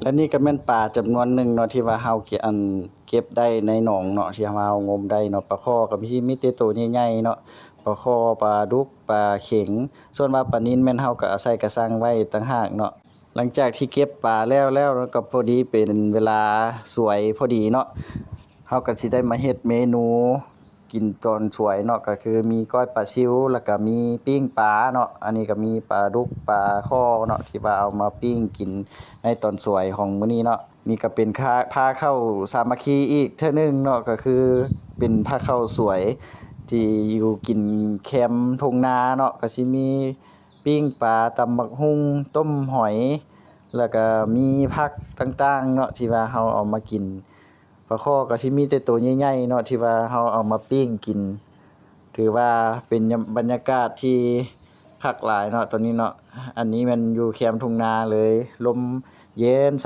ແລະນີ້ກໍແມ່ນປາຈຳນວນໜຶ່ງເນາະ ທີ່ວ່າເຮົາເກັບ ອັນ ເກັບໄດ້ໃນໜອງເນາະ ທີ່ວ່າເຮົາງົມໄດ້ເນາະ. ປາຄໍ່ກໍມີ ມີແຕ່ໂຕໃຫຍ່ໆເນາະ ປາຄໍ່ ປາດຸກ ປາເຂັງ. ສ່ວນວ່າປານິນແມ່ນເຮົາກໍເອົາໃສ່ກະຊັງໄວ້ຕ່າງຫາກເນາະ. ຫຼັງຈາກທີ່ເກັບປາແລ້ວແລ້ວເນາະ ກໍພໍດີເປັນເວລາສວຍພໍດີເນາະ ເຮົາກໍຊິໄດ້ມາເຮັດເມນູ ກິນຕອນສວຍເນາະ ກໍຄືມີກ້ອຍປາຊິວ ແລ້ວກໍມີປີ້ງປາເນາະ. ອັນນີ້ກໍມີປາດຸກ ປາຄໍ່ເນາະ ທີ່ວ່າເອົາມາປີ້ງກິນໃນຕອນສວຍຂອງມື້ນີ້ເນາະ. ນີ້ກໍເປັນ ພາເຂົ້າສາມັກຄີອີກເທື່ອໜຶ່ງເນາະ ກໍຄືເປັນພາເຂົ້າສວຍທີ່ຢູ່ກິນແຄມທົ່ງນາເນາະ. ກໍຊິມີປີ້ງປາ ຕຳບັກຫຸ່ງ ຕົ້ມຫອຍ ແລ້ວກໍມີຜັກຕ່າງໆເນາະ ທີ່ວ່າເຮົາເອົາມາກິນ. ປາຄໍ່ກໍຊິມີແຕ່ໂຕໃຫຍ່ໆເນາະ ທີ່ວ່າເຮົາເອົາມາປີ້ງກິນ. ຖືວ່າເປັນບັນຍາກາດທີ່ຄັກຫຼາຍເນາະ ຕອນນີ້ເນາະ. ອັນນີ້ແມ່ນຢູ່ແຄມທົ່ງນາເລີຍ ລົມເຢັນສ